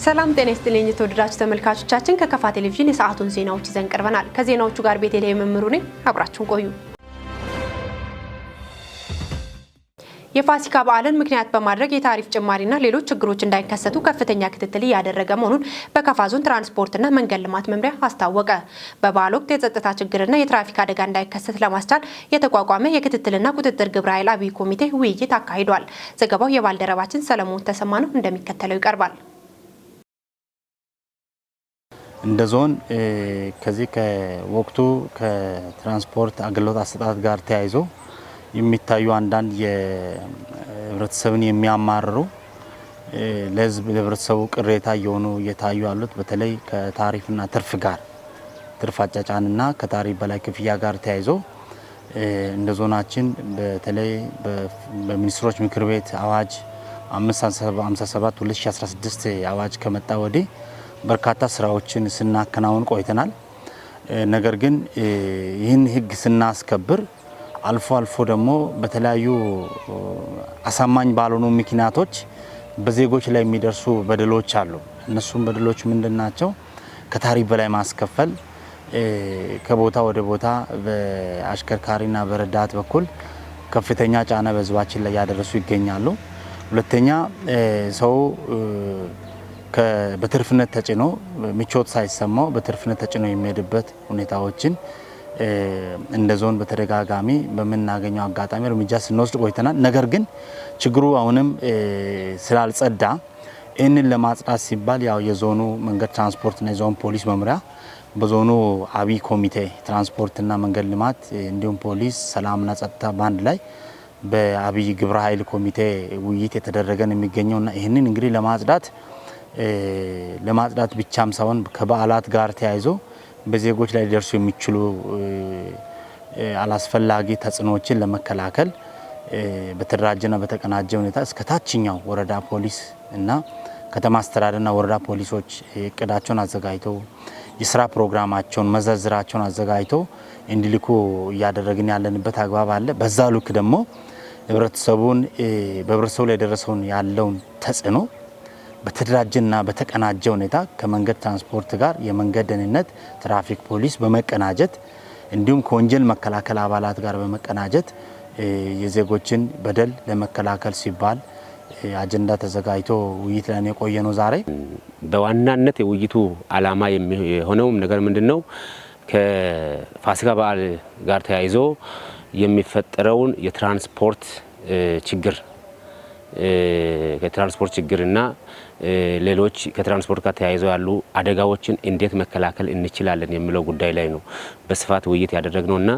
ሰላም ጤና ይስጥልኝ የተወደዳችሁ ተመልካቾቻችን፣ ከከፋ ቴሌቪዥን የሰዓቱን ዜናዎች ይዘን ቀርበናል። ከዜናዎቹ ጋር ቤተልሔም መምሩ ነኝ። አብራችሁን ቆዩ። የፋሲካ በዓልን ምክንያት በማድረግ የታሪፍ ጭማሪና ሌሎች ችግሮች እንዳይከሰቱ ከፍተኛ ክትትል እያደረገ መሆኑን በከፋ ዞን ትራንስፖርትና መንገድ ልማት መምሪያ አስታወቀ። በበዓል ወቅት የጸጥታ ችግርና የትራፊክ አደጋ እንዳይከሰት ለማስቻል የተቋቋመ የክትትልና ቁጥጥር ግብረ ኃይል አብይ ኮሚቴ ውይይት አካሂዷል። ዘገባው የባልደረባችን ሰለሞን ተሰማ ነው፣ እንደሚከተለው ይቀርባል። እንደ ዞን ከዚህ ከወቅቱ ከትራንስፖርት አገልግሎት አሰጣጥ ጋር ተያይዞ የሚታዩ አንዳንድ የህብረተሰብን የሚያማርሩ፣ ለህዝብ ለህብረተሰቡ ቅሬታ እየሆኑ እየታዩ ያሉት በተለይ ከታሪፍና ትርፍ ጋር፣ ትርፍ አጫጫንና ከታሪፍ በላይ ክፍያ ጋር ተያይዞ እንደ ዞናችን በተለይ በሚኒስትሮች ምክር ቤት አዋጅ 557 2016 አዋጅ ከመጣ ወዲህ በርካታ ስራዎችን ስናከናውን ቆይተናል። ነገር ግን ይህን ህግ ስናስከብር አልፎ አልፎ ደግሞ በተለያዩ አሳማኝ ባልሆኑ ምክንያቶች በዜጎች ላይ የሚደርሱ በደሎች አሉ። እነሱም በደሎች ምንድን ናቸው? ከታሪፍ በላይ ማስከፈል፣ ከቦታ ወደ ቦታ በአሽከርካሪና በረዳት በኩል ከፍተኛ ጫና በህዝባችን ላይ ያደረሱ ይገኛሉ። ሁለተኛ፣ ሰው በትርፍነት ተጭኖ፣ ምቾት ሳይሰማው በትርፍነት ተጭኖ የሚሄድበት ሁኔታዎችን እንደ ዞን በተደጋጋሚ በምናገኘው አጋጣሚ እርምጃ ስንወስድ ቆይተናል። ነገር ግን ችግሩ አሁንም ስላልጸዳ ይህንን ለማጽዳት ሲባል ያው የዞኑ መንገድ ትራንስፖርትና የዞን ፖሊስ መምሪያ በዞኑ አብይ ኮሚቴ ትራንስፖርትና መንገድ ልማት እንዲሁም ፖሊስ፣ ሰላምና ጸጥታ በአንድ ላይ በአብይ ግብረ ኃይል ኮሚቴ ውይይት የተደረገን የሚገኘውና ይህንን እንግዲህ ለማጽዳት ብቻም ሳይሆን ከበዓላት ጋር ተያይዞ በዜጎች ላይ ሊደርሱ የሚችሉ አላስፈላጊ ተጽዕኖዎችን ለመከላከል በተደራጀና በተቀናጀ ሁኔታ እስከ ታችኛው ወረዳ ፖሊስ እና ከተማ አስተዳደርና ወረዳ ፖሊሶች እቅዳቸውን አዘጋጅተው፣ የስራ ፕሮግራማቸውን መዘርዝራቸውን አዘጋጅተው እንዲልኩ እያደረግን ያለንበት አግባብ አለ። በዛ ልክ ደግሞ ህብረተሰቡን በህብረተሰቡ ላይ የደረሰውን ያለውን ተጽዕኖ በተደራጀና በተቀናጀ ሁኔታ ከመንገድ ትራንስፖርት ጋር የመንገድ ደህንነት፣ ትራፊክ ፖሊስ በመቀናጀት እንዲሁም ከወንጀል መከላከል አባላት ጋር በመቀናጀት የዜጎችን በደል ለመከላከል ሲባል አጀንዳ ተዘጋጅቶ ውይይት ላይ የቆየ ነው። ዛሬ በዋናነት የውይይቱ ዓላማ የሆነውም ነገር ምንድን ነው? ከፋሲካ በዓል ጋር ተያይዞ የሚፈጠረውን የትራንስፖርት ችግር፣ ከትራንስፖርት ችግርና ሌሎች ከትራንስፖርት ጋር ተያይዘው ያሉ አደጋዎችን እንዴት መከላከል እንችላለን የሚለው ጉዳይ ላይ ነው በስፋት ውይይት ያደረግነው። እና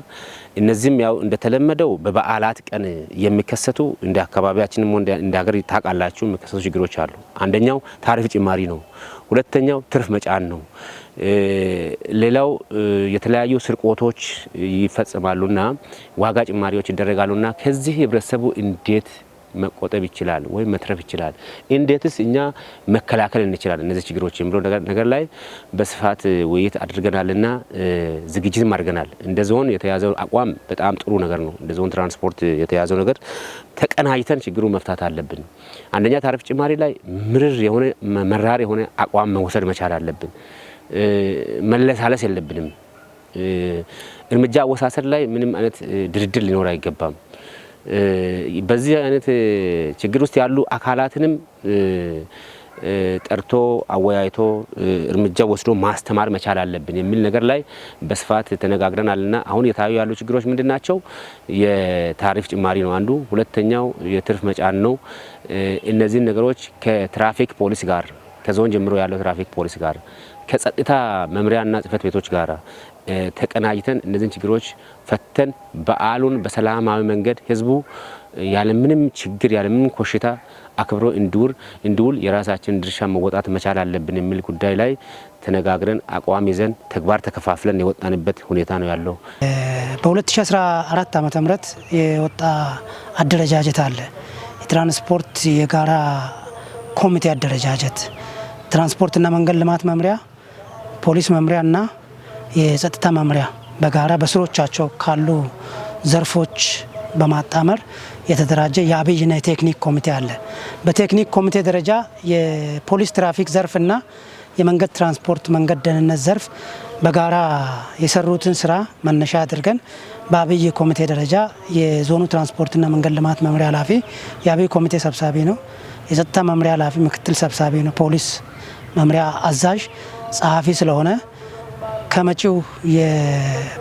እነዚህም ያው እንደተለመደው በበዓላት ቀን የሚከሰቱ፣ እንደ አካባቢያችንም እንደ ሀገር ታውቃላችሁ፣ የሚከሰቱ ችግሮች አሉ። አንደኛው ታሪፍ ጭማሪ ነው። ሁለተኛው ትርፍ መጫን ነው። ሌላው የተለያዩ ስርቆቶች ይፈጽማሉና ዋጋ ጭማሪዎች ይደረጋሉና ከዚህ ህብረተሰቡ እንዴት መቆጠብ ይችላል ወይም መትረፍ ይችላል? እንዴትስ እኛ መከላከል እንችላለን እነዚህ ችግሮች የሚለው ነገር ላይ በስፋት ውይይት አድርገናልና ዝግጅትም አድርገናል። እንደ ዞን የተያዘው አቋም በጣም ጥሩ ነገር ነው። እንደ ዞን ትራንስፖርት የተያዘው ነገር ተቀናጅተን ችግሩን መፍታት አለብን። አንደኛ ታሪፍ ጭማሪ ላይ ምርር የሆነ፣ መራር የሆነ አቋም መውሰድ መቻል አለብን። መለሳለስ የለብንም። እርምጃ አወሳሰድ ላይ ምንም አይነት ድርድር ሊኖር አይገባም። በዚህ አይነት ችግር ውስጥ ያሉ አካላትንም ጠርቶ አወያይቶ እርምጃ ወስዶ ማስተማር መቻል አለብን የሚል ነገር ላይ በስፋት ተነጋግረናልና አሁን የታዩ ያሉ ችግሮች ምንድን ናቸው? የታሪፍ ጭማሪ ነው አንዱ። ሁለተኛው የትርፍ መጫን ነው። እነዚህን ነገሮች ከትራፊክ ፖሊስ ጋር፣ ከዞን ጀምሮ ያለው ትራፊክ ፖሊስ ጋር፣ ከጸጥታ መምሪያና ጽህፈት ቤቶች ጋር ተቀናጅተን እነዚህን ችግሮች ፈተን በዓሉን በሰላማዊ መንገድ ህዝቡ ያለምንም ችግር፣ ያለምንም ኮሽታ አክብሮ እንዲውል የራሳችንን ድርሻ መወጣት መቻል አለብን የሚል ጉዳይ ላይ ተነጋግረን፣ አቋም ይዘን፣ ተግባር ተከፋፍለን የወጣንበት ሁኔታ ነው ያለው። በ2014 ዓ.ም. የወጣ አደረጃጀት አለ። የትራንስፖርት የጋራ ኮሚቴ አደረጃጀት ትራንስፖርትና መንገድ ልማት መምሪያ፣ ፖሊስ መምሪያና የጸጥታ መምሪያ በጋራ በስሮቻቸው ካሉ ዘርፎች በማጣመር የተደራጀ የአብይና የቴክኒክ ኮሚቴ አለ። በቴክኒክ ኮሚቴ ደረጃ የፖሊስ ትራፊክ ዘርፍና የመንገድ ትራንስፖርት መንገድ ደህንነት ዘርፍ በጋራ የሰሩትን ስራ መነሻ አድርገን በአብይ ኮሚቴ ደረጃ የዞኑ ትራንስፖርትና መንገድ ልማት መምሪያ ኃላፊ የአብይ ኮሚቴ ሰብሳቢ ነው። የጸጥታ መምሪያ ኃላፊ ምክትል ሰብሳቢ ነው። ፖሊስ መምሪያ አዛዥ ጸሐፊ ስለሆነ ከመጪው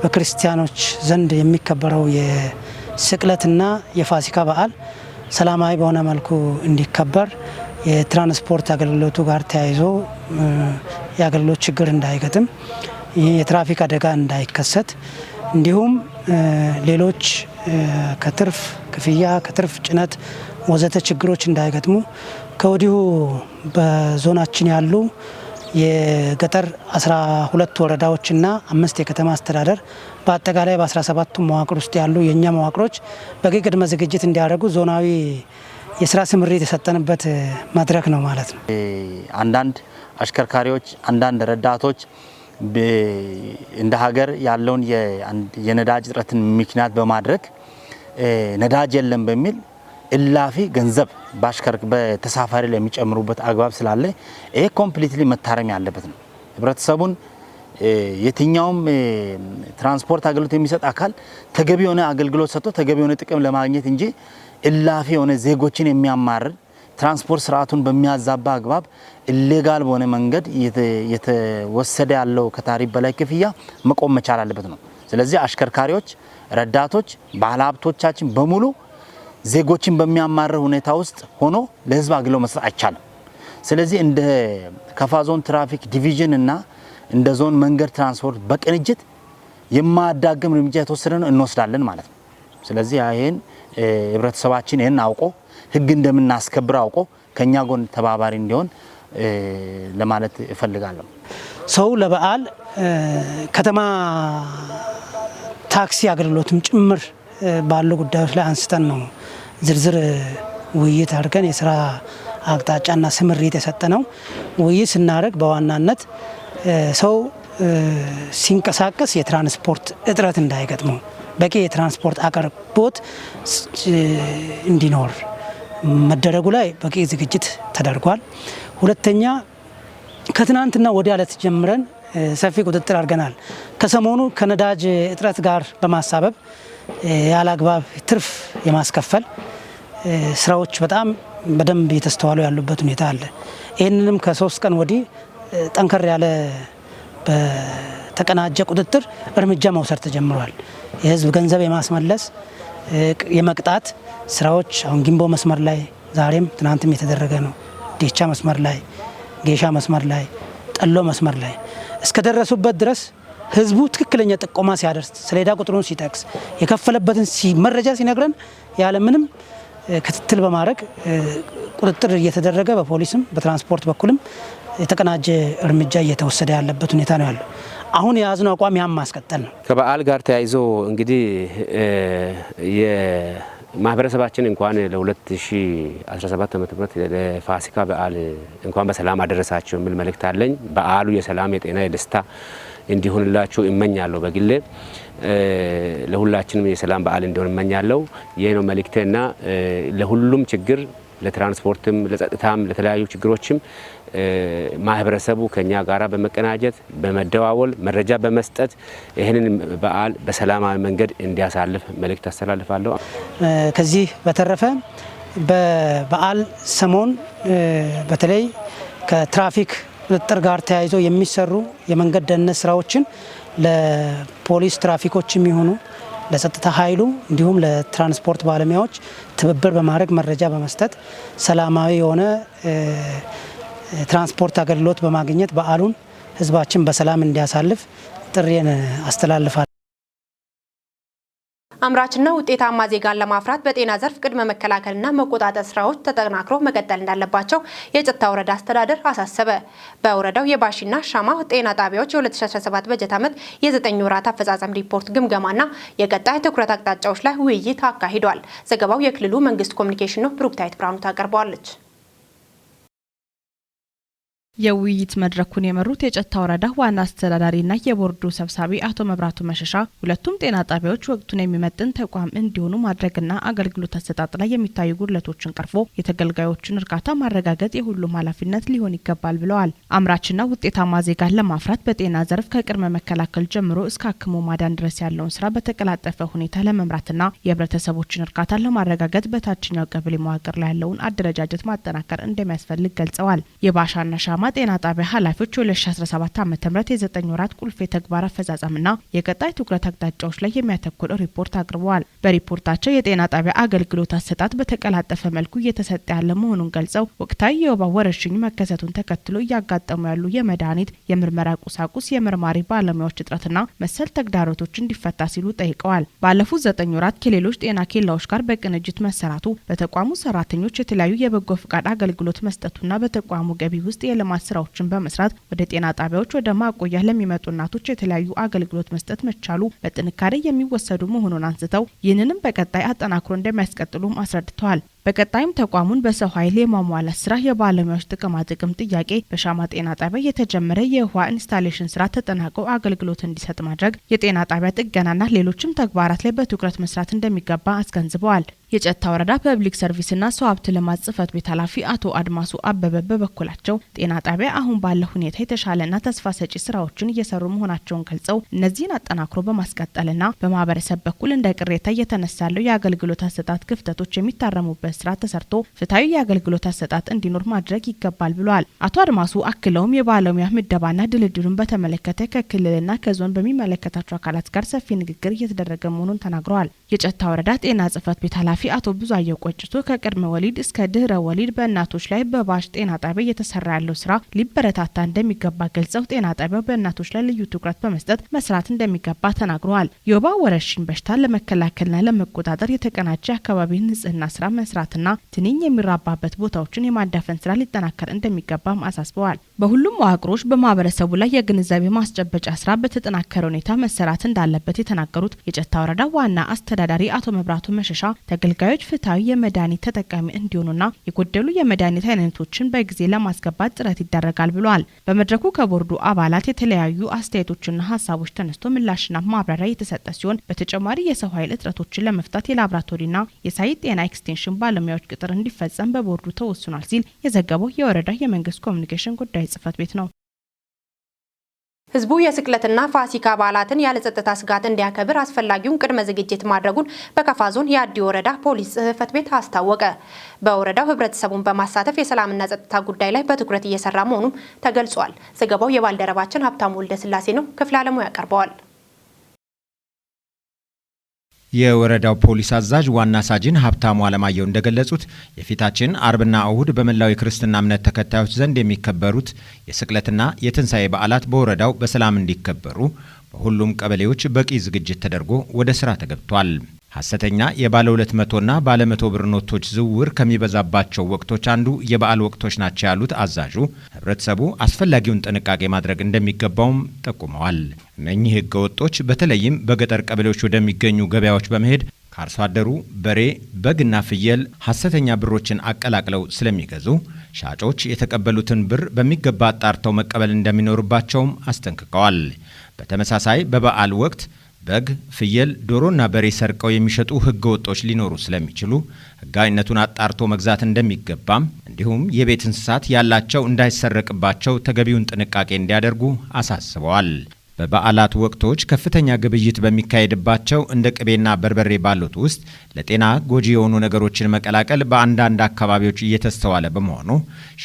በክርስቲያኖች ዘንድ የሚከበረው የስቅለትና የፋሲካ በዓል ሰላማዊ በሆነ መልኩ እንዲከበር የትራንስፖርት አገልግሎቱ ጋር ተያይዞ የአገልግሎት ችግር እንዳይገጥም፣ የትራፊክ አደጋ እንዳይከሰት፣ እንዲሁም ሌሎች ከትርፍ ክፍያ፣ ከትርፍ ጭነት ወዘተ ችግሮች እንዳይገጥሙ ከወዲሁ በዞናችን ያሉ የገጠር 12 ወረዳዎችና 5 የከተማ አስተዳደር በአጠቃላይ በ17ቱ መዋቅር ውስጥ ያሉ የእኛ መዋቅሮች በቂ ቅድመ ዝግጅት እንዲያደርጉ ዞናዊ የስራ ስምሪት የሰጠንበት መድረክ ነው ማለት ነው። አንዳንድ አሽከርካሪዎች፣ አንዳንድ ረዳቶች እንደ ሀገር ያለውን የነዳጅ እጥረትን ምክንያት በማድረግ ነዳጅ የለም በሚል እላፊ ገንዘብ በተሳፋሪ ላይ የሚጨምሩበት አግባብ ስላለ ይሄ completely መታረም ያለበት ነው። ህብረተሰቡን የትኛውም ትራንስፖርት አገልግሎት የሚሰጥ አካል ተገቢ የሆነ አገልግሎት ሰጥቶ ተገቢ የሆነ ጥቅም ለማግኘት እንጂ እላፊ የሆነ ዜጎችን የሚያማርር፣ ትራንስፖርት ስርዓቱን በሚያዛባ አግባብ illegal በሆነ መንገድ የተወሰደ ያለው ከታሪፍ በላይ ክፍያ መቆም መቻል አለበት ነው። ስለዚህ አሽከርካሪዎች፣ ረዳቶች፣ ባለሀብቶቻችን በሙሉ ዜጎችን በሚያማርር ሁኔታ ውስጥ ሆኖ ለህዝብ አገልግሎት መስጠት አይቻልም። ስለዚህ እንደ ከፋ ዞን ትራፊክ ዲቪዥን እና እንደ ዞን መንገድ ትራንስፖርት በቅንጅት የማያዳግም እርምጃ የተወሰደ ነው እንወስዳለን ማለት ነው። ስለዚህ ይሄን ህብረተሰባችን ይሄን አውቆ፣ ህግ እንደምናስከብር አውቆ ከኛ ጎን ተባባሪ እንዲሆን ለማለት እፈልጋለሁ። ሰው ለበዓል ከተማ ታክሲ አገልግሎትም ጭምር ባሉ ጉዳዮች ላይ አንስተን ነው ዝርዝር ውይይት አድርገን የስራ አቅጣጫና ስምሪት የሰጠነው። ውይይት ስናደርግ በዋናነት ሰው ሲንቀሳቀስ የትራንስፖርት እጥረት እንዳይገጥመው በቂ የትራንስፖርት አቅርቦት እንዲኖር መደረጉ ላይ በቂ ዝግጅት ተደርጓል። ሁለተኛ፣ ከትናንትና ወዲያ ዕለት ጀምረን ሰፊ ቁጥጥር አድርገናል። ከሰሞኑ ከነዳጅ እጥረት ጋር በማሳበብ ያለ አግባብ ትርፍ የማስከፈል ስራዎች በጣም በደንብ እየተስተዋሉ ያሉበት ሁኔታ አለ። ይህንንም ከ3 ቀን ወዲህ ጠንከር ያለ በተቀናጀ ቁጥጥር እርምጃ መውሰድ ተጀምሯል። የህዝብ ገንዘብ የማስመለስ፣ የመቅጣት ስራዎች አሁን ጊምቦ መስመር ላይ ዛሬም ትናንትም የተደረገ ነው። ዴቻ መስመር ላይ፣ ጌሻ መስመር ላይ፣ ጠሎ መስመር ላይ እስከደረሱበት ድረስ ህዝቡ ትክክለኛ ጥቆማ ሲያደርስ፣ ሰሌዳ ቁጥሩን ሲጠቅስ፣ የከፈለበትን መረጃ ሲነግረን ያለምንም ክትትል በማድረግ ቁጥጥር እየተደረገ በፖሊስም በትራንስፖርት በኩልም የተቀናጀ እርምጃ እየተወሰደ ያለበት ሁኔታ ነው ያለው። አሁን የያዝነው አቋም ያን ማስቀጠል ነው። ከበዓል ጋር ተያይዞ እንግዲህ የማህበረሰባችን እንኳን ለ2017 ዓ.ም ለፋሲካ በዓል እንኳን በሰላም አደረሳችሁ የሚል መልእክት አለኝ። በዓሉ የሰላም፣ የጤና፣ የደስታ እንዲሆንላችሁ እመኛለሁ። በግሌ ለሁላችንም የሰላም በዓል እንዲሆን እመኛለሁ። ይህ ነው መልእክቴና ለሁሉም ችግር፣ ለትራንስፖርትም፣ ለጸጥታም፣ ለተለያዩ ችግሮችም ማህበረሰቡ ከኛ ጋራ በመቀናጀት፣ በመደዋወል፣ መረጃ በመስጠት ይህንን በዓል በሰላማዊ መንገድ እንዲያሳልፍ መልእክት አስተላልፋለሁ። ከዚህ በተረፈ በበዓል ሰሞን በተለይ ከትራፊክ ቁጥጥር ጋር ተያይዞ የሚሰሩ የመንገድ ደህንነት ስራዎችን ለፖሊስ ትራፊኮች የሚሆኑ ለጸጥታ ኃይሉ እንዲሁም ለትራንስፖርት ባለሙያዎች ትብብር በማድረግ፣ መረጃ በመስጠት ሰላማዊ የሆነ ትራንስፖርት አገልግሎት በማግኘት በዓሉን ህዝባችን በሰላም እንዲያሳልፍ ጥሪዬን አስተላልፋለሁ። አምራችና ውጤታማ ዜጋን ለማፍራት በጤና ዘርፍ ቅድመ መከላከልና መቆጣጠር ስራዎች ተጠናክሮ መቀጠል እንዳለባቸው የጭታ ወረዳ አስተዳደር አሳሰበ። በወረዳው የባሺና ሻማ ጤና ጣቢያዎች የ2017 በጀት ዓመት የ9 ወራት አፈጻጸም ሪፖርት ግምገማና የቀጣይ ትኩረት አቅጣጫዎች ላይ ውይይት አካሂዷል። ዘገባው የክልሉ መንግስት ኮሚኒኬሽን ነው። ብሩክታይት ብርሃኑ ታቀርበዋለች። የውይይት መድረኩን የመሩት የጨታ ወረዳ ዋና አስተዳዳሪና የቦርዱ ሰብሳቢ አቶ መብራቱ መሸሻ ሁለቱም ጤና ጣቢያዎች ወቅቱን የሚመጥን ተቋም እንዲሆኑ ማድረግና አገልግሎት አሰጣጥ ላይ የሚታዩ ጉድለቶችን ቀርፎ የተገልጋዮችን እርካታ ማረጋገጥ የሁሉም ኃላፊነት ሊሆን ይገባል ብለዋል። አምራችና ውጤታማ ዜጋን ለማፍራት በጤና ዘርፍ ከቅድመ መከላከል ጀምሮ እስከ አክሞ ማዳን ድረስ ያለውን ስራ በተቀላጠፈ ሁኔታ ለመምራትና የህብረተሰቦችን እርካታ ለማረጋገጥ በታችኛው ቀበሌ መዋቅር ላይ ያለውን አደረጃጀት ማጠናከር እንደሚያስፈልግ ገልጸዋል። የባሻና ሻማ ጤና ጣቢያ ኃላፊዎች የ2017 ዓ.ም የ9 ወራት ቁልፍ የተግባር አፈጻጸምና የቀጣይ ትኩረት አቅጣጫዎች ላይ የሚያተኩር ሪፖርት አቅርበዋል። በሪፖርታቸው የጤና ጣቢያ አገልግሎት አሰጣጥ በተቀላጠፈ መልኩ እየተሰጠ ያለ መሆኑን ገልጸው ወቅታዊ የወባ ወረርሽኝ መከሰቱን ተከትሎ እያጋጠሙ ያሉ የመድኃኒት፣ የምርመራ ቁሳቁስ፣ የመርማሪ ባለሙያዎች እጥረትና መሰል ተግዳሮቶች እንዲፈታ ሲሉ ጠይቀዋል። ባለፉት 9 ወራት ከሌሎች ጤና ኬላዎች ጋር በቅንጅት መሰራቱ በተቋሙ ሰራተኞች የተለያዩ የበጎ ፍቃድ አገልግሎት መስጠቱና በተቋሙ ገቢ ውስጥ የልማት ስራዎችን በመስራት ወደ ጤና ጣቢያዎች ወደ ማቆያ ለሚመጡ እናቶች የተለያዩ አገልግሎት መስጠት መቻሉ በጥንካሬ የሚወሰዱ መሆኑን አንስተው ይህንንም በቀጣይ አጠናክሮ እንደሚያስቀጥሉም አስረድተዋል። በቀጣይም ተቋሙን በሰው ኃይል የማሟላት ስራ፣ የባለሙያዎች ጥቅማ ጥቅም ጥያቄ፣ በሻማ ጤና ጣቢያ የተጀመረ የውሃ installation ስራ ተጠናቆ አገልግሎት እንዲሰጥ ማድረግ፣ የጤና ጣቢያ ጥገናና ሌሎችም ተግባራት ላይ በትኩረት መስራት እንደሚገባ አስገንዝበዋል። የጨታ ወረዳ ፐብሊክ ሰርቪስና ሰው ሀብት ልማት ጽሕፈት ቤት ኃላፊ አቶ አድማሱ አበበ በበኩላቸው ጤና ጣቢያ አሁን ባለው ሁኔታ የተሻለና ተስፋ ሰጪ ስራዎችን እየሰሩ መሆናቸውን ገልጸው እነዚህን አጠናክሮ በማስቀጠልና በማህበረሰብ በኩል እንደ ቅሬታ እየተነሳ ያለው የአገልግሎት አሰጣጥ ክፍተቶች የሚታረሙበት ስራ ተሰርቶ ፍትሐዊ የአገልግሎት አሰጣጥ እንዲኖር ማድረግ ይገባል ብለዋል። አቶ አድማሱ አክለውም የባለሙያ ምደባና ድልድሉን በተመለከተ ከክልልና ከዞን በሚመለከታቸው አካላት ጋር ሰፊ ንግግር እየተደረገ መሆኑን ተናግረዋል። የጨታ ወረዳ ጤና ጽሕፈት ቤት ኃላፊ አቶ ብዙአየሁ ቆጭቶ ከቅድመ ወሊድ እስከ ድህረ ወሊድ በእናቶች ላይ በባሽ ጤና ጣቢያ እየተሰራ ያለው ስራ ሊበረታታ እንደሚገባ ገልጸው ጤና ጣቢያው በእናቶች ላይ ልዩ ትኩረት በመስጠት መስራት እንደሚገባ ተናግረዋል። የወባ ወረርሽኝ በሽታ ለመከላከልና ለመቆጣጠር የተቀናጀ አካባቢ ንጽህና ስራ መስራትና ትንኝ የሚራባበት ቦታዎችን የማዳፈን ስራ ሊጠናከር እንደሚገባም አሳስበዋል። በሁሉም መዋቅሮች በማህበረሰቡ ላይ የግንዛቤ ማስጨበጫ ስራ በተጠናከረ ሁኔታ መሰራት እንዳለበት የተናገሩት የጨታ ወረዳ ዋና አስተዳዳሪ አቶ መብራቱ መሸሻ ተገልጋዮች ፍትሐዊ የመድኃኒት ተጠቃሚ እንዲሆኑና የጎደሉ የመድኃኒት አይነቶችን በጊዜ ለማስገባት ጥረት ይደረጋል ብለዋል። በመድረኩ ከቦርዱ አባላት የተለያዩ አስተያየቶችና ሀሳቦች ተነስቶ ምላሽና ማብራሪያ የተሰጠ ሲሆን በተጨማሪ የሰው ኃይል እጥረቶችን ለመፍታት የላብራቶሪና የሳይት ጤና ኤክስቴንሽን ባለሙያዎች ቅጥር እንዲፈጸም በቦርዱ ተወስኗል ሲል የዘገበው የወረዳ የመንግስት ኮሚኒኬሽን ጉዳይ ጽሕፈት ቤት ነው። ህዝቡ የስቅለትና ፋሲካ በዓላትን ያለ ጸጥታ ስጋት እንዲያከብር አስፈላጊውን ቅድመ ዝግጅት ማድረጉን በከፋ ዞን የአዲ ወረዳ ፖሊስ ጽሕፈት ቤት አስታወቀ። በወረዳው ህብረተሰቡን በማሳተፍ የሰላምና ጸጥታ ጉዳይ ላይ በትኩረት እየሰራ መሆኑም ተገልጿል። ዘገባው የባልደረባችን ሀብታሙ ወልደ ስላሴ ነው። ክፍለ አለሙ ያቀርበዋል። የወረዳው ፖሊስ አዛዥ ዋና ሳጅን ሀብታሙ አለማየሁ እንደገለጹት የፊታችን አርብና እሁድ በመላው የክርስትና እምነት ተከታዮች ዘንድ የሚከበሩት የስቅለትና የትንሳኤ በዓላት በወረዳው በሰላም እንዲከበሩ በሁሉም ቀበሌዎች በቂ ዝግጅት ተደርጎ ወደ ስራ ተገብቷል። ሐሰተኛ የባለ 200ና ባለ 100 ብር ኖቶች ዝውውር ከሚበዛባቸው ወቅቶች አንዱ የበዓል ወቅቶች ናቸው ያሉት አዛዡ ህብረተሰቡ አስፈላጊውን ጥንቃቄ ማድረግ እንደሚገባውም ጠቁመዋል። እነኚህ ህገወጦች በተለይም በገጠር ቀበሌዎች ወደሚገኙ ገበያዎች በመሄድ ከአርሶ አደሩ በሬ፣ በግና ፍየል ሐሰተኛ ብሮችን አቀላቅለው ስለሚገዙ ሻጮች የተቀበሉትን ብር በሚገባ አጣርተው መቀበል እንደሚኖርባቸውም አስጠንቅቀዋል። በተመሳሳይ በበዓል ወቅት በግ፣ ፍየል፣ ዶሮና በሬ ሰርቀው የሚሸጡ ህገወጦች ሊኖሩ ስለሚችሉ ህጋዊነቱን አጣርቶ መግዛት እንደሚገባም እንዲሁም የቤት እንስሳት ያላቸው እንዳይሰረቅባቸው ተገቢውን ጥንቃቄ እንዲያደርጉ አሳስበዋል። በበዓላት ወቅቶች ከፍተኛ ግብይት በሚካሄድባቸው እንደ ቅቤና በርበሬ ባሉት ውስጥ ለጤና ጎጂ የሆኑ ነገሮችን መቀላቀል በአንዳንድ አካባቢዎች እየተስተዋለ በመሆኑ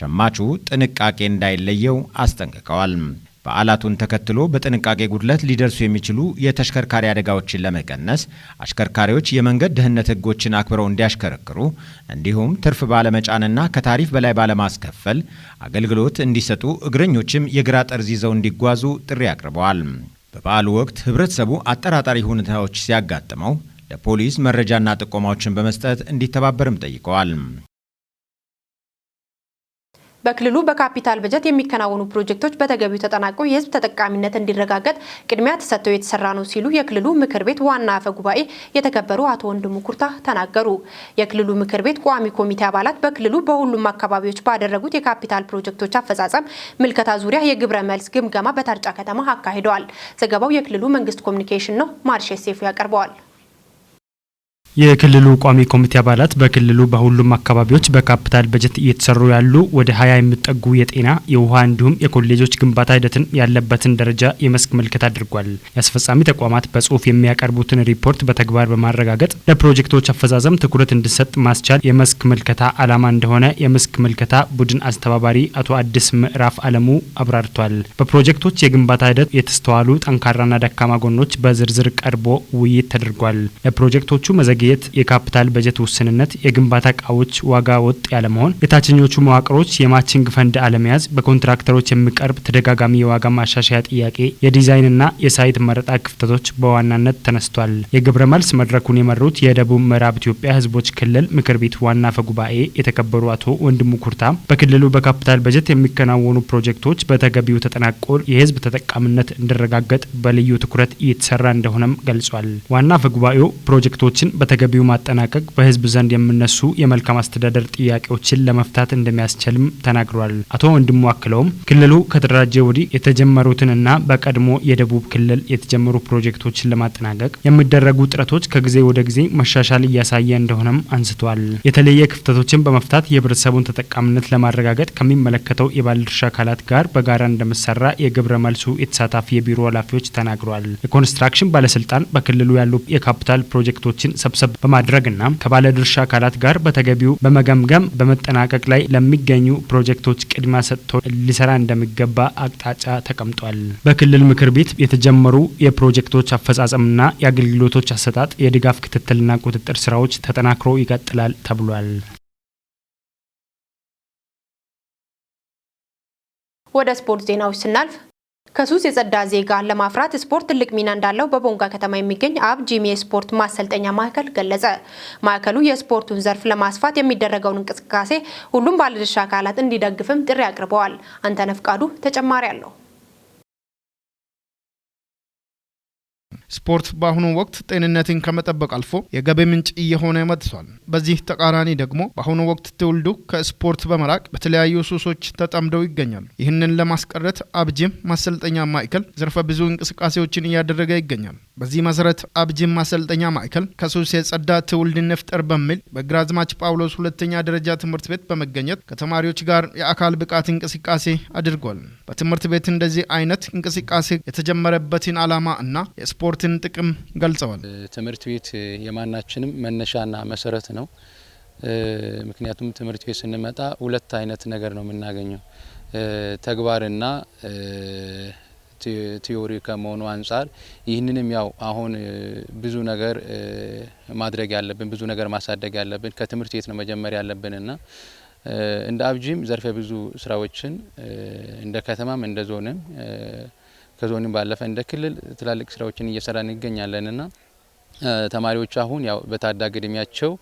ሸማቹ ጥንቃቄ እንዳይለየው አስጠንቅቀዋል። በዓላቱን ተከትሎ በጥንቃቄ ጉድለት ሊደርሱ የሚችሉ የተሽከርካሪ አደጋዎችን ለመቀነስ አሽከርካሪዎች የመንገድ ደህንነት ህጎችን አክብረው እንዲያሽከረክሩ እንዲሁም ትርፍ ባለመጫንና ከታሪፍ በላይ ባለማስከፈል አገልግሎት እንዲሰጡ እግረኞችም የግራ ጠርዝ ይዘው እንዲጓዙ ጥሪ አቅርበዋል። በበዓሉ ወቅት ህብረተሰቡ አጠራጣሪ ሁኔታዎች ሲያጋጥመው ለፖሊስ መረጃና ጥቆማዎችን በመስጠት እንዲተባበርም ጠይቀዋል። በክልሉ በካፒታል በጀት የሚከናወኑ ፕሮጀክቶች በተገቢው ተጠናቀው የሕዝብ ተጠቃሚነት እንዲረጋገጥ ቅድሚያ ተሰጥቶ የተሰራ ነው ሲሉ የክልሉ ምክር ቤት ዋና አፈ ጉባኤ የተከበሩ አቶ ወንድሙ ኩርታ ተናገሩ። የክልሉ ምክር ቤት ቋሚ ኮሚቴ አባላት በክልሉ በሁሉም አካባቢዎች ባደረጉት የካፒታል ፕሮጀክቶች አፈጻጸም ምልከታ ዙሪያ የግብረ መልስ ግምገማ በታርጫ ከተማ አካሂደዋል። ዘገባው የክልሉ መንግስት ኮሚኒኬሽን ነው። ማርሼ ሴፉ ያቀርበዋል። የክልሉ ቋሚ ኮሚቴ አባላት በክልሉ በሁሉም አካባቢዎች በካፒታል በጀት እየተሰሩ ያሉ ወደ 20 የሚጠጉ የጤና፣ የውሃ እንዲሁም የኮሌጆች ግንባታ ሂደትን ያለበትን ደረጃ የመስክ ምልከታ አድርጓል። የአስፈጻሚ ተቋማት በጽሁፍ የሚያቀርቡትን ሪፖርት በተግባር በማረጋገጥ ለፕሮጀክቶች አፈጻጸም ትኩረት እንዲሰጥ ማስቻል የመስክ ምልከታ ዓላማ እንደሆነ የመስክ ምልከታ ቡድን አስተባባሪ አቶ አዲስ ምዕራፍ አለሙ አብራርቷል። በፕሮጀክቶች የግንባታ ሂደት የተስተዋሉ ጠንካራና ደካማ ጎኖች በዝርዝር ቀርቦ ውይይት ተደርጓል። ለፕሮጀክቶቹ መዘግየት የካፒታል በጀት ውስንነት፣ የግንባታ እቃዎች ዋጋ ወጥ ያለመሆን፣ የታችኞቹ መዋቅሮች የ matching fund አለመያዝ፣ በኮንትራክተሮች የሚቀርብ ተደጋጋሚ የዋጋ ማሻሻያ ጥያቄ፣ የዲዛይንና የ site መረጣ ክፍተቶች በዋናነት ተነስቷል። የግብረ መልስ መድረኩን የመሩት የደቡብ ምዕራብ ኢትዮጵያ ሕዝቦች ክልል ምክር ቤት ዋና አፈ ጉባኤ የተከበሩ አቶ ወንድሙ ኩርታ በክልሉ በካፒታል በጀት የሚከናወኑ ፕሮጀክቶች በተገቢው ተጠናቆ የሕዝብ ተጠቃሚነት እንዲረጋገጥ በልዩ ትኩረት እየተሰራ እንደሆነም ገልጿል። ዋና አፈ ጉባኤው ፕሮጀክቶችን በተገቢው ማጠናቀቅ በህዝብ ዘንድ የሚነሱ የመልካም አስተዳደር ጥያቄዎችን ለመፍታት እንደሚያስችልም ተናግሯል። አቶ ወንድሙ አክለውም ክልሉ ከተደራጀ ወዲህ የተጀመሩትንና በቀድሞ የደቡብ ክልል የተጀመሩ ፕሮጀክቶችን ለማጠናቀቅ የሚደረጉ ጥረቶች ከጊዜ ወደ ጊዜ መሻሻል እያሳየ እንደሆነም አንስቷል። የተለየ ክፍተቶችን በመፍታት የህብረተሰቡን ተጠቃሚነት ለማረጋገጥ ከሚመለከተው የባለድርሻ አካላት ጋር በጋራ እንደሚሰራ የግብረ መልሱ የተሳታፊ የቢሮ ኃላፊዎች ተናግሯል። የኮንስትራክሽን ባለስልጣን በክልሉ ያሉ የካፒታል ፕሮጀክቶችን ሰብሰብ በማድረግና ከባለድርሻ አካላት ጋር በተገቢው በመገምገም በመጠናቀቅ ላይ ለሚገኙ ፕሮጀክቶች ቅድሚያ ሰጥቶ ሊሰራ እንደሚገባ አቅጣጫ ተቀምጧል። በክልል ምክር ቤት የተጀመሩ የፕሮጀክቶች አፈጻጸምና የአገልግሎቶች አሰጣጥ የድጋፍ ክትትልና ቁጥጥር ስራዎች ተጠናክሮ ይቀጥላል ተብሏል። ወደ ስፖርት ዜናዎች ስናልፍ፣ ከሱስ የጸዳ ዜጋ ለማፍራት ስፖርት ትልቅ ሚና እንዳለው በቦንጋ ከተማ የሚገኝ አብ ጂም የስፖርት ማሰልጠኛ ማዕከል ገለጸ። ማዕከሉ የስፖርቱን ዘርፍ ለማስፋት የሚደረገውን እንቅስቃሴ ሁሉም ባለድርሻ አካላት እንዲደግፍም ጥሪ አቅርበዋል። አንተነህ ፍቃዱ ተጨማሪ አለው። ስፖርት በአሁኑ ወቅት ጤንነትን ከመጠበቅ አልፎ የገቢ ምንጭ እየሆነ መጥቷል። በዚህ ተቃራኒ ደግሞ በአሁኑ ወቅት ትውልዱ ከስፖርት በመራቅ በተለያዩ ሱሶች ተጠምደው ይገኛሉ። ይህንን ለማስቀረት አብጂም ማሰልጠኛ ማዕከል ዘርፈ ብዙ እንቅስቃሴዎችን እያደረገ ይገኛል። በዚህ መሰረት አብጂም ማሰልጠኛ ማዕከል ከሱስ የጸዳ ትውልድ እንፍጠር በሚል በግራዝማች ጳውሎስ ሁለተኛ ደረጃ ትምህርት ቤት በመገኘት ከተማሪዎች ጋር የአካል ብቃት እንቅስቃሴ አድርጓል። በትምህርት ቤት እንደዚህ አይነት እንቅስቃሴ የተጀመረበትን ዓላማ እና የስፖርትን ጥቅም ገልጸዋል። ትምህርት ቤት የማናችንም መነሻና መሰረት ነው። ምክንያቱም ትምህርት ቤት ስንመጣ ሁለት አይነት ነገር ነው የምናገኘው፣ ተግባርና theory ከመሆኑ አንጻር ይህንንም ያው አሁን ብዙ ነገር ማድረግ ያለብን፣ ብዙ ነገር ማሳደግ ያለብን ከትምህርት ቤት ነው መጀመር ያለብንና እንደ አብጂም ዘርፈ ብዙ ስራዎችን እንደ ከተማም፣ እንደ ዞንም፣ ከዞንም ባለፈ እንደ ክልል ትላልቅ ስራዎችን እየሰራን እንገኛለንና ተማሪዎች አሁን ያው በታዳጊ እድሜያቸው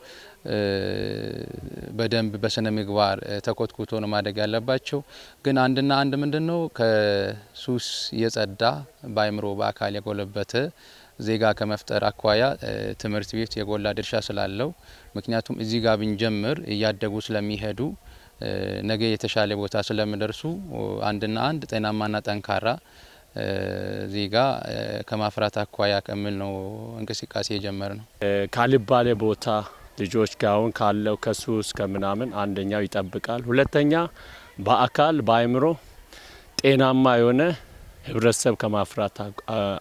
በደንብ በስነ ምግባር ተኮትኩቶ ነው ማደግ ያለባቸው። ግን አንድና አንድ ምንድነው፣ ከሱስ የጸዳ፣ በአእምሮ በአካል የጎለበተ ዜጋ ከመፍጠር አኳያ ትምህርት ቤት የጎላ ድርሻ ስላለው፣ ምክንያቱም እዚህ ጋር ብንጀምር እያደጉ ስለሚሄዱ ነገ የተሻለ ቦታ ስለሚደርሱ አንድና አንድ ጤናማና ጠንካራ ዜጋ ከማፍራት አኳያ ከሚል ነው እንቅስቃሴ የጀመርነው። ካልባሌ ቦታ ልጆች ጋር አሁን ካለው ከሱስ ከምናምን አንደኛው ይጠብቃል። ሁለተኛ በአካል በአእምሮ ጤናማ የሆነ ህብረተሰብ ከማፍራት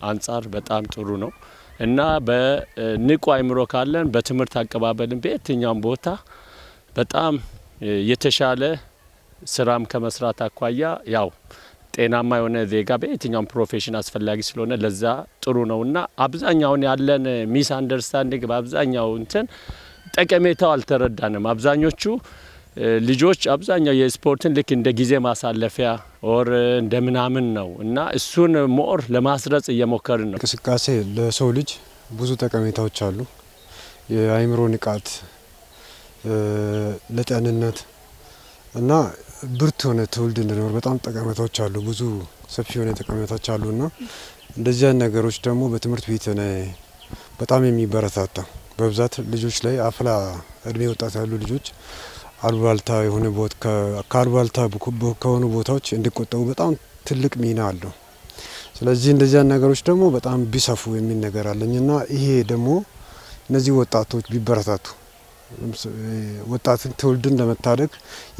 አንጻር በጣም ጥሩ ነው እና በንቁ አእምሮ ካለን በትምህርት አቀባበልን በየትኛውም ቦታ በጣም የተሻለ ስራም ከመስራት አኳያ ያው ጤናማ የሆነ ዜጋ በየትኛውም profession አስፈላጊ ስለሆነ ለዛ ጥሩ ነውና አብዛኛውን ያለን misunderstanding በአብዛኛው እንትን ጠቀሜታው አልተረዳንም። አብዛኞቹ ልጆች አብዛኛው የስፖርትን ልክ እንደ ጊዜ ማሳለፊያ or እንደ ምናምን ነው እና እሱን more ለማስረጽ እየሞከርን ነው። እንቅስቃሴ ለሰው ልጅ ብዙ ጠቀሜታዎች አሉ። የአእምሮ ንቃት፣ ለጤንነት እና ብርቱ የሆነ ትውልድ እንዲኖር በጣም ጠቀሜታዎች አሉ። ብዙ ሰፊ የሆነ ጠቀሜታዎች አሉና እንደዚህ አይነት ነገሮች ደግሞ በትምህርት ቤት በጣም የሚበረታታ፣ በብዛት ልጆች ላይ፣ አፍላ እድሜ ወጣት ያሉ ልጆች አሉባልታ የሆነ ቦታ፣ ከአሉባልታ ከሆኑ ቦታዎች እንዲቆጠቡ በጣም ትልቅ ሚና አለው። ስለዚህ እንደዚህ አይነት ነገሮች ደግሞ በጣም ቢሰፉ የሚል ነገር አለኝና ይሄ ደግሞ እነዚህ ወጣቶች ቢበረታቱ፣ ወጣትን ትውልድን ለመታደግ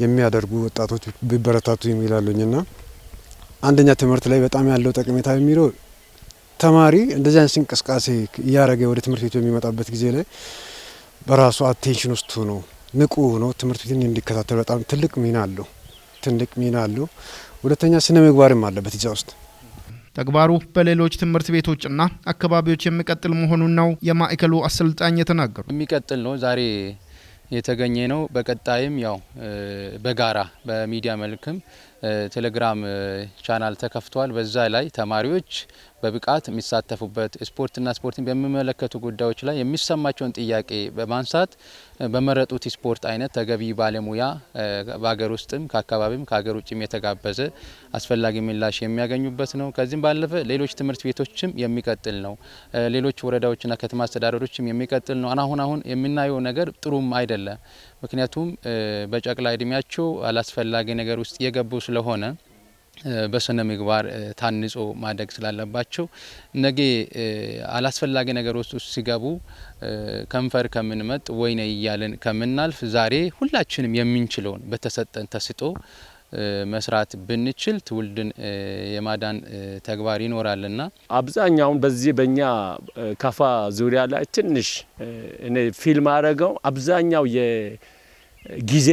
የሚያደርጉ ወጣቶች ቢበረታቱ የሚል አለኝና አንደኛ ትምህርት ላይ በጣም ያለው ጠቀሜታ የሚለው ተማሪ እንደዚህ አይነት እንቅስቃሴ እያደረገ ወደ ትምህርት ቤቱ የሚመጣበት ጊዜ ላይ በራሱ attention ውስጥ ሆኖ፣ ንቁ ሆኖ ትምህርት ቤትን እንዲከታተል በጣም ትልቅ ሚና አለው። ሁለተኛ ስነ ምግባርም አለበት እዛ ውስጥ። ተግባሩ በሌሎች ትምህርት ቤቶችና አካባቢዎች የሚቀጥል መሆኑን ነው የማዕከሉ አሰልጣኝ የተናገሩ። የሚቀጥል ነው። ዛሬ የተገኘ ነው። በቀጣይም ያው በጋራ በሚዲያ መልክም ቴሌግራም ቻናል ተከፍቷል። በዛ ላይ ተማሪዎች በብቃት የሚሳተፉበት፣ ስፖርትና ስፖርትን በሚመለከቱ ጉዳዮች ላይ የሚሰማቸውን ጥያቄ በማንሳት በመረጡት ስፖርት አይነት ተገቢ ባለሙያ በሀገር ውስጥም ከአካባቢም ከሀገር ውጭም የተጋበዘ አስፈላጊ ምላሽ የሚያገኙበት ነው። ከዚህም ባለፈ ሌሎች ትምህርት ቤቶችም የሚቀጥል ነው። ሌሎች ወረዳዎችና ከተማ አስተዳደሮችም የሚቀጥል ነው። አሁን አሁን የምናየው ነገር ጥሩም አይደለም። ምክንያቱም በጨቅላ እድሜያቸው አላስፈላጊ ነገር ውስጥ የገቡ ስለሆነ በስነ ምግባር ታንጾ ማደግ ስላለባቸው ነገ አላስፈላጊ ነገር ውስጥ ሲገቡ ከንፈር ከምንመጥ፣ ወይኔ እያልን ከምናልፍ፣ ዛሬ ሁላችንም የምንችለውን በተሰጠን ተሰጥኦ መስራት ብንችል ትውልድን የማዳን ተግባር ይኖራልና። አብዛኛውን በዚህ በእኛ ካፋ ዙሪያ ላይ ትንሽ እኔ feel ማድረገው አብዛኛው የጊዜ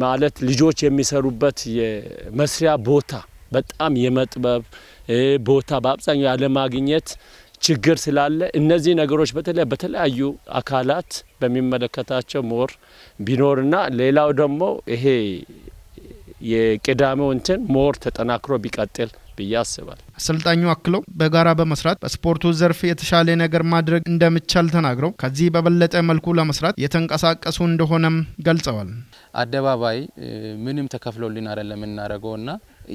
ማለት ልጆች የሚሰሩበት የመስሪያ ቦታ በጣም የመጥበብ፣ ቦታ በአብዛኛው ያለማግኘት ችግር ስላለ እነዚህ ነገሮች በተለይ በተለያዩ አካላት በሚመለከታቸው more ቢኖርና ሌላው ደግሞ ይሄ የቅዳሜው እንትን more ተጠናክሮ ቢቀጥል ብዬ አስባለሁ። አሰልጣኙ አክለው በጋራ በመስራት በስፖርቱ ዘርፍ የተሻለ ነገር ማድረግ እንደሚቻል ተናግረው ከዚህ በበለጠ መልኩ ለመስራት እየተንቀሳቀሱ እንደሆነም ገልጸዋል። አደባባይ ምንም ተከፍሎልን አይደለም የምናደርገውና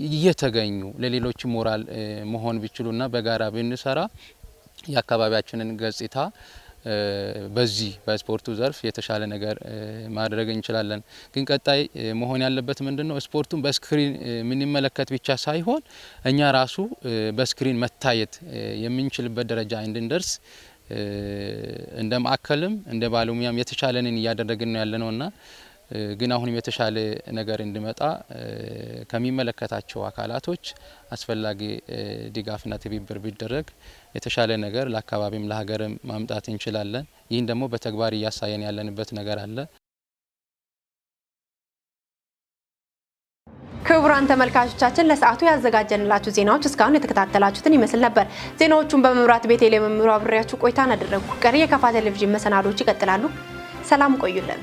እየተገኙ ለሌሎች ሞራል መሆን ቢችሉና በጋራ ብንሰራ የአካባቢያችንን ገጽታ በዚህ በስፖርቱ ዘርፍ የተሻለ ነገር ማድረግ እንችላለን። ግን ቀጣይ መሆን ያለበት ምንድን ነው? ስፖርቱን በ screen የምንመለከት ብቻ ሳይሆን እኛ ራሱ በ screen መታየት የምንችልበት ደረጃ እንድንደርስ እንደ ማዕከልም እንደ ባለሙያም የተቻለንን እያደረግን ነው ያለነውና ግን አሁንም የተሻለ ነገር እንዲመጣ ከሚመለከታቸው አካላቶች አስፈላጊ ድጋፍና ትብብር ቢደረግ የተሻለ ነገር ለአካባቢም ለሀገርም ማምጣት እንችላለን። ይህን ደግሞ በተግባር እያሳየን ያለንበት ነገር አለ። ክቡራን ተመልካቾቻችን፣ ለሰዓቱ ያዘጋጀንላችሁ ዜናዎች እስካሁን የተከታተላችሁትን ይመስል ነበር። ዜናዎቹን በመምራት ቤቴሌ መምህሩ አብሬያችሁ ቆይታን አደረግኩ። ቀሪ የካፋ ቴሌቪዥን መሰናዶዎች ይቀጥላሉ። ሰላም ቆዩልን።